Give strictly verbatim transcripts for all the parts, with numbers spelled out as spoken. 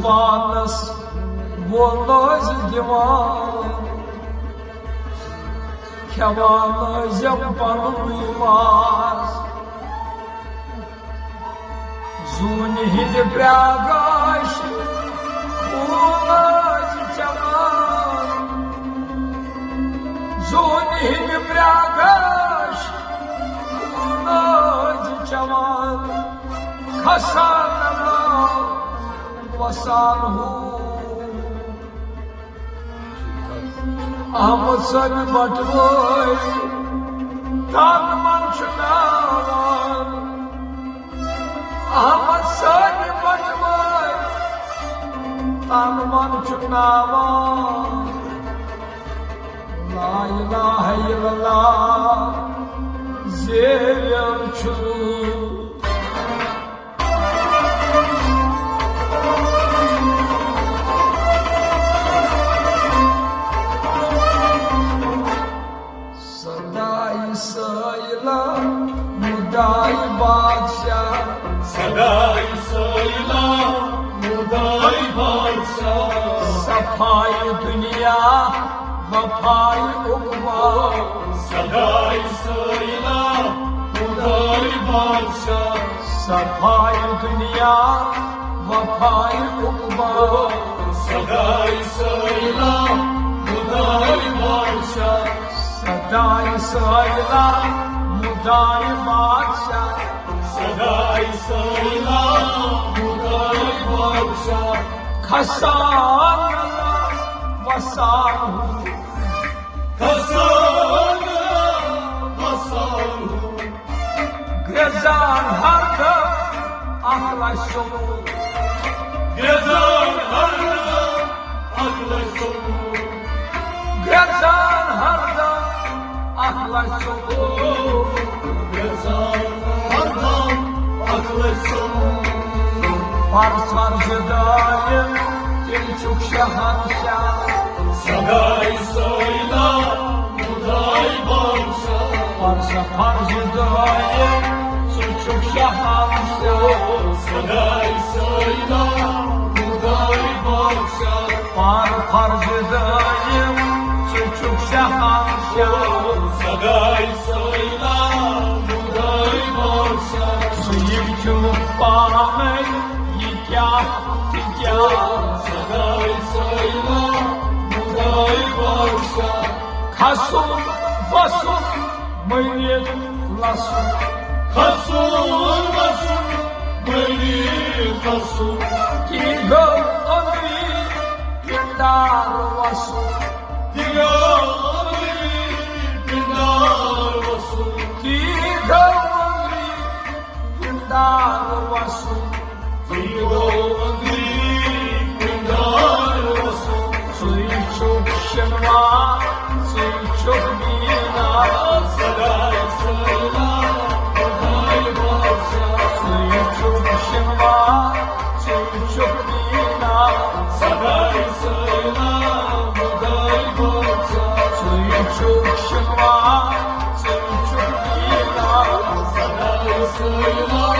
پانس وول ٲسۍ دِوان، کھٮ۪وان ٲسۍ یِم پنُن ماز۔ زوٗنہِ ہٕنٛدِ پرٛاگاش خوٗن ٲسۍ چٮ۪وان، زوٗنہِ ہٕنٛدِ پرٛاگاش خوٗن ٲسۍ چٮ۪وان۔ کھسان نہ وسان ہُہ۔ احمد صٲبِ بٹوٲرۍ تن من چھُ ناوان۔ احمد صٲبِ بٹوٲرۍ تن من چھُ ناوان۔ لا الہ الا اللہ زیویر چھُ۔ سداے سٲیلہ مُداے بادشاہ۔ سداے سٲیلہ مُداے بادشاہ۔ صفاے دُنیا وفاے عقبیٰ۔ سداے سٲیلہ مُداے بادشاہ۔ صفاے دُنیا وفاے عقبیٰ۔ سداے سٲیلہ مُداے بادشاہ۔ سداے سٲیلہ مُداے بادشاہ۔ سداے سٲیلہ مُداے بادشاہ۔ کھسان وسان ہُہ۔ کھسان وسان ہُہ۔ گرٛزان ہردٕ اکھ لچھ ژوٚوُہ۔ گرٛزان ہردٕ اکھ لچھ ژوٚوُہ۔ گرٛزان ہردٕ اکھ لچھ ژوٚوُہ۔ گرٛزان ہردٕ اکھ لچھ ژوٚوُہ۔ پرسر جدٲیِم تیٚلہِ چھُکھ شہنشاہ۔ سداے سٲیلہ مُداے بادشاہ۔ پرسر جدٲیِم ژٕ چھُکھ شہنشاہ۔ سداے سٲیلہ مُداے بادشاہ۔ پرسر جدٲیِم ژٕ چھُکھ شہنشاہ۔ سداے سٲیلہ مُداے بادشاہ۔ ژٕ یہِ چھُکھ پانے یہِ کیٛاہ تہٕ کیٛاہ۔ سداے سٲیلہ مُداے بادشاہ۔ کھسُن وسُن مٔرِتھ لَسُن۔ کھسُن وسُن مٔرِتھ لَسُن۔ تی گوٚو أنٛدری پِنڈار وَسُن۔ تی گوٚو أنٛدری پِنڈار وَسُن۔ تی گوٚو أنٛدری پِنڈار وَسُن۔ ژٕے گوٚو أنٛدری پِنڈار وَسُن۔ ژٕے چھُکھ شِنوار، ژٕے چھُکھ بیٖنار۔ سداے سٲیلہ مُداے بادشاہ۔ ژٕے چھُکھ شِنوار، ژٕے چھُکھ بیٖنار۔ سداے سٲیلہ مُداے بادشاہ۔ ژٕے چھُکھ شِنوار، ژٕے چھُکھ بیٖنار۔ سداے سٲیلہ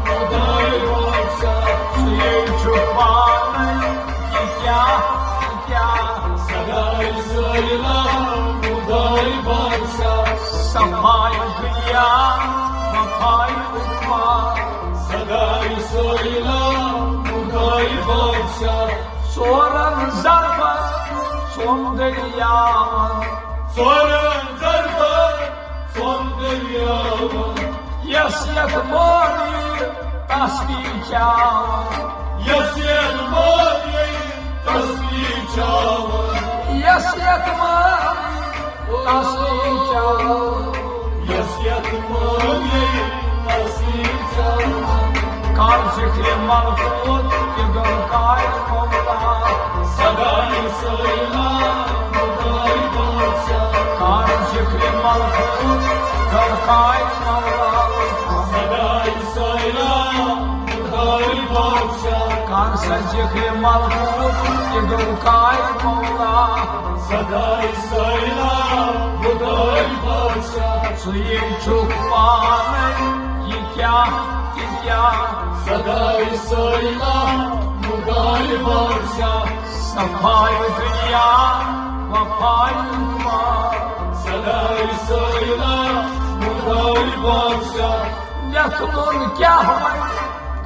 مُداے بادشاہ۔ ژٕے چھُکھ پانے یہِ کیٛاہ، یہِ کیٛاہ۔ سداے سٲیلہ مُداے بادشاہ۔ صفاے دُنیا وفاے عقبیٰ۔ سداے سٲیلہ مُداے بادشاہ۔ ژورن ضربن ژوٚن دٔریاون۔ ژورن ضربن ژوٚن دٔریاون۔ یس یتھ مٲنی تس دی چاون۔ یس یتھ مٲنی تس دی چاون۔ یس یتھ مٲنی تس دی چاون۔ یس یتھ مٲنی تس دی چاون۔ کر ذکرِ ملکوت تہِ گوٚو کارِ مولا۔ سداے سٲیلہ مُداے بادشاہ۔ کر ذکرِ ملکوت گوٚو کارِ مولا۔ سداے سٲیلہ مُداے بادشاہ۔ کر سا ذکرِ ملکوت تہِ گوٚو کارِ مولا۔ سداے سٲیلہ مُداے بادشاہ۔ ژٕے چھُکھ پانے یہِ کیٛاہ تہٕ کیٛاہ۔ سداے سٲیلہ خداے بادشاہ، صفاے دنیا، وفاے اقبال۔ خداے سٲیلا، خداے بادشاہ۔ مےٚ تُلُن کیٛاہ وۄنۍ،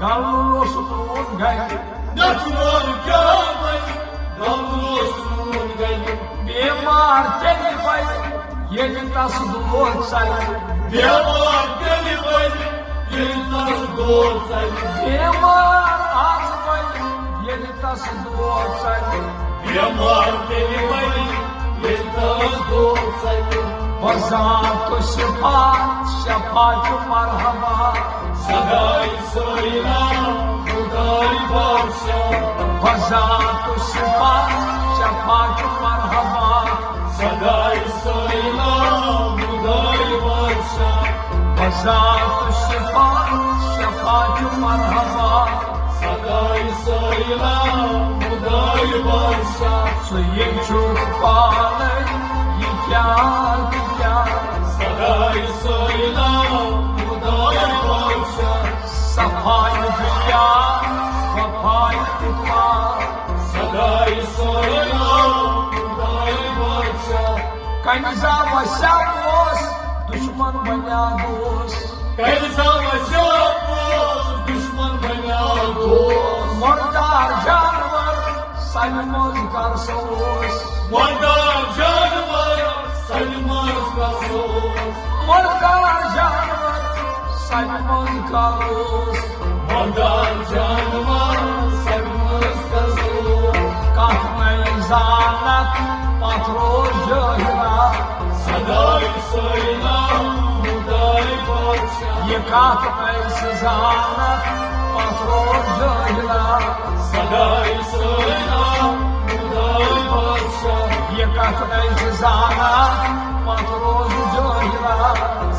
گلُن اوس نوٗن گرِ۔ مےٚ تُلُن کیٛاہ وۄنۍ، گلُن اوس نوٗن گرِ۔ بیمار تیٚلہِ بنہِ، ییٚلہِ تس دود ژلہِ۔ بیمار تیٚلہِ بنہِ، ییٚلہِ تس دود ژلہِ۔ بیمار آز بنہِ، ییٚلہِ تس دود ژلہِ۔ بیمار تیٚلہِ بنہِ، ییٚلہِ تس دود ژلہِ۔ بذات شفا، شفا چھُ مرحبا۔ خداے سٲیلا، خداے بادشاہ۔ بذات شفا، شفا چھُ مرحبا۔ خداے سٲیلا، خداے بادشاہ۔ بذات شفا، شفا چھُ مرحبا۔ خداے سٲیلا، خداے بادشاہ۔ ژٕ یے چھُکھ پانَے، یہِ کیٛاہ، یہِ کیٛاہ؟ خداے سٲیلا، خداے بادشاہ۔ صفاے دنیا، وفاے اقبال۔ خداے سٲیلا، خداے بادشاہ۔ کنہِ زا وسیا اوس، دشمن بنیا دوست۔ کنہِ زا وسیا اوس، دشمن بنیا دوست۔ مردار جانور، سنہِ منٛز کر سا اوس۔ مردار جانور، سنہِ منٛز کر سا اوس۔ مردار جانور، سنہِ منٛز کر اوس۔ مردار جانور، سنہِ منٛز کر سا اوس۔ کتھ نَے زانکھ، پتھ روز جٲہلا۔ خداے سٲیلا، خداے بادشاہ۔ یہِ کتھ نَے زانکھ، پتھ روز جٲہلا۔ خداے سٲیلا، خداے بادشاہ۔ یہِ کتھ نَے زانکھ، پتھ روز جٲہلا۔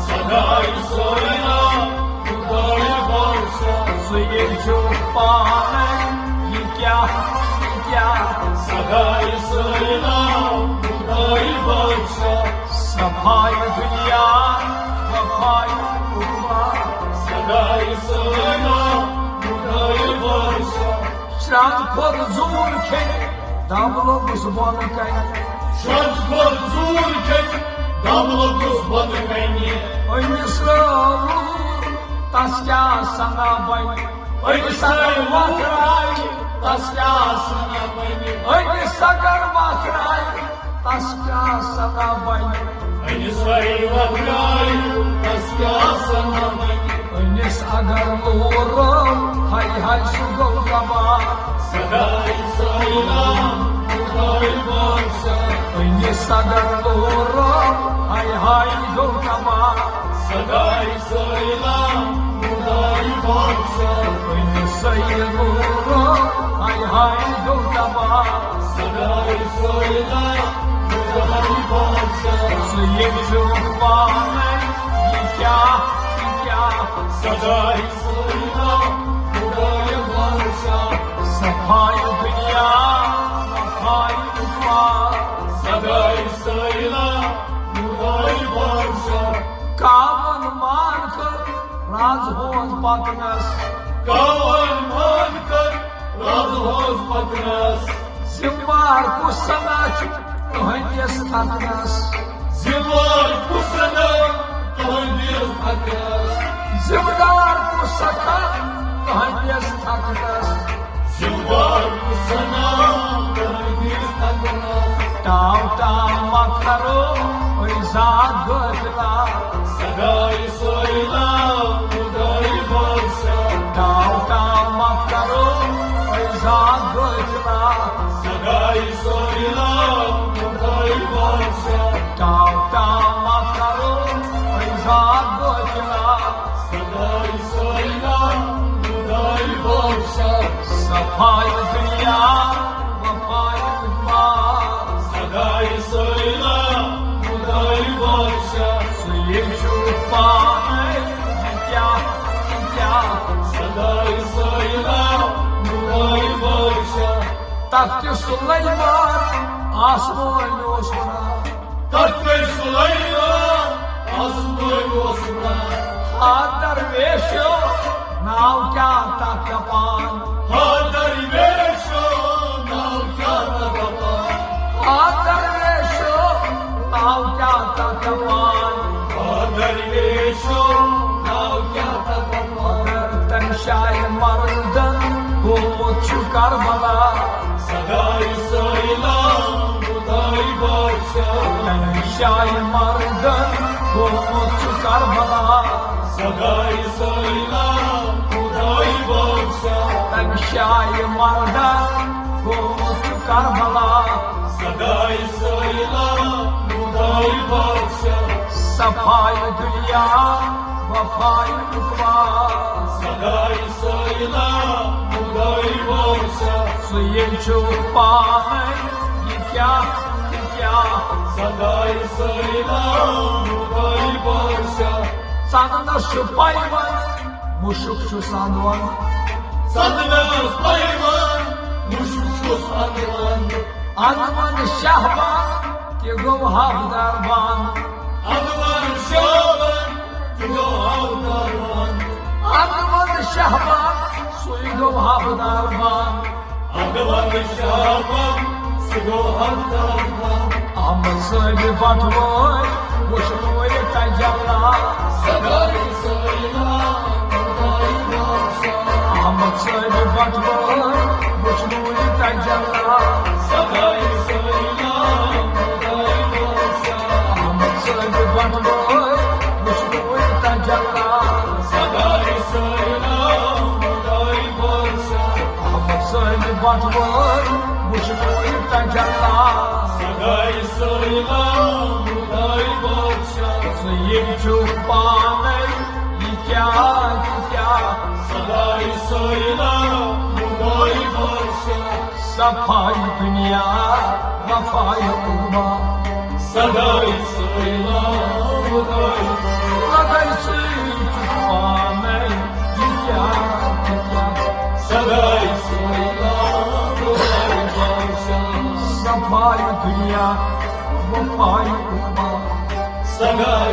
خداے سٲیلا، خداے بادشاہ۔ ژٕ یے چھُکھ پانَے، یہِ کیٛاہ، یہِ کیٛاہ؟ خداے سٲیلا، خداے بادشاہ۔ صفاے دنیا، وفاے اقبال۔ خداے سٲیلا، خداے بادشاہ۔ شرٛنٛز کھوٚت زوٗر کھیٚنہِ، دَب لوٚگُس بۄنہٕ کنہِ۔ شرٛنٛز کھوٚت زوٗر کھیٚنہِ، دَب لوٚگُس بۄنہٕ کنہِ۔ أمِس رٲو، تس کیٛاہ سنا بنہِ؟ أمِس اگر وۄتھراے، تس کیٛاہ سنا بنہِ؟ أمِس اگر وۄتھراے، تس کیٛاہ سنا بنہِ؟ أمِس اگر وۄتھراے، تس کیٛاہ سنا بنہِ؟ أمِس اگر لوٗر رٲو، ہاے ہاے سُہ گوٚو تباہ۔ خداے سٲیلا، خداے بادشاہ۔ أمِس اگر لوٗر رٲو، ہاے ہاے گوٚو تباہ۔ خداے سٲیلا، خداے بادشاہ۔ أمِس اگر لوٗر رٲو، ہاے ہاے گوٚو تباہ۔ خداے سٲیلا، خداے بادشاہ۔ ژٕ یے چھُکھ پانَے، یہِ کیٛاہ، یہِ کیٛاہ؟ خداے سٲیلا، خداے بادشاہ۔ صفاے دنیا، وفاے اقبال۔ خداے سٲیلا، خداے بادشاہ۔ کاوَن مان کٔر رازٕ ہٕنٛز پکنس۔ کاوَن مان کٔر رازٕ ہٕنٛز پکنس۔ ذمہٕ وار کُس سنا چھُ تُہنٛدِس تھکنس؟ ذمہٕ وار کُس سنا تُہنٛدِس تھکنس؟ ذمہٕ دار کُس سکھا تُہنٛدِس تھکنس؟ ذمہٕ وار کُس سنا تُہنٛدِس تھکنس؟ ٹاو ٹاو مت کرو، أے ذات غٲفلا۔ خداے سٲیلا، خداے بادشاہ۔ ٹاو ٹاو مت کرو، أے ذات غٲفلا۔ خداے سٲیلا، خداے بادشاہ۔ ٹاو ٹاو مت کرو، أے ذات غٲفلا۔ خداے سٲیلا، خداے بادشاہ۔ صفاے دنیا، وفاے اقبال۔ خداے سٲیلا، خداے بادشاہ۔ ژٕ یے چھُکھ پانَے، یہِ کیٛاہ، یہِ کیٛاہ؟ خداے سٲیلا، خداے بادشاہ۔ تخت سلیمان آسمٲنۍ اوس وَنان۔ تخت سلیمان آسمٲنۍ اوس وَنان۔ ہا درویشو، ناو کیٛاہ تَتھ دَپان؟ ہا درویش، کیٛاہ تَتھ دَپان؟ آ درویشو، ناو کیٛاہ تَتھ دَپان؟ مگر تَمہِ شایہِ مردن گوٚمُت چھُ کربلا۔ سداے سٲیلام خداے بادشاہ۔ تَمہِ شایہِ مردن گوٚمُت چھُ کربلا۔ سداے سٲیلام خداے بادشاہ۔ تَمہِ شایہِ مردن گوٚمُت چھُ کربلا۔ سداے سٲیلام خداے بادشاہ۔ صفاے دنیا، وفاے عقبا۔ سداے سٲیلام خداے بادشاہ۔ سُہ ییٚلہِ چھُ پانے، یہِ کیٛاہ، یہِ کیٛاہ؟ سداے سٲیلام خداے بادشاہ۔ ژندنس چھُ پیوان، مُشُک چھُ سندوان۔ ژندنس پیوان، مُشُک چھُ سندوان۔ اندوان شہبان تہِ گوٚو حبدار بان۔ اندوان شہبان تہِ گوٚو حبدار بان۔ اندوان شہبان سُے گوٚو حبدار بان۔ اندوان شہبان سُہ گوٚو حبدار بان۔ احمد صٲبِ بٹوٲرۍ وُچھنووُے تجلا۔ سداے سٲیلام خداے بادشاہ۔ احمد صٲبِ بٹوٲرۍ وُچھنووُے تجلا۔ سداے سٲیلام خداے بادشاہ۔ احمد صٲبِ بٹوٲرۍ وُچھنووُے تجلا۔ سداے سٲیلام خداے بادشاہ۔ احمد صٲبِ بٹوٲرۍ وُچھنووُے تجلا۔ سداے سٲیلام خداے بادشاہ۔ ژٕ ییٚلہِ چھُکھ پانے، یہِ کیٛاہ، یہِ کیٛاہ؟ سداے سٲیلام خداے بادشاہ۔ صفاے دنیا، وفاے عقبا۔ سداے سٲیلام خداے۔ سداے سۭتۍ چھُکھ پانے، یہِ کیٛاہ، یہِ کیٛاہ؟ سداے سٲیلام خداے بادشاہ۔ صفاے دنیا، وفاے عقبا۔ سداے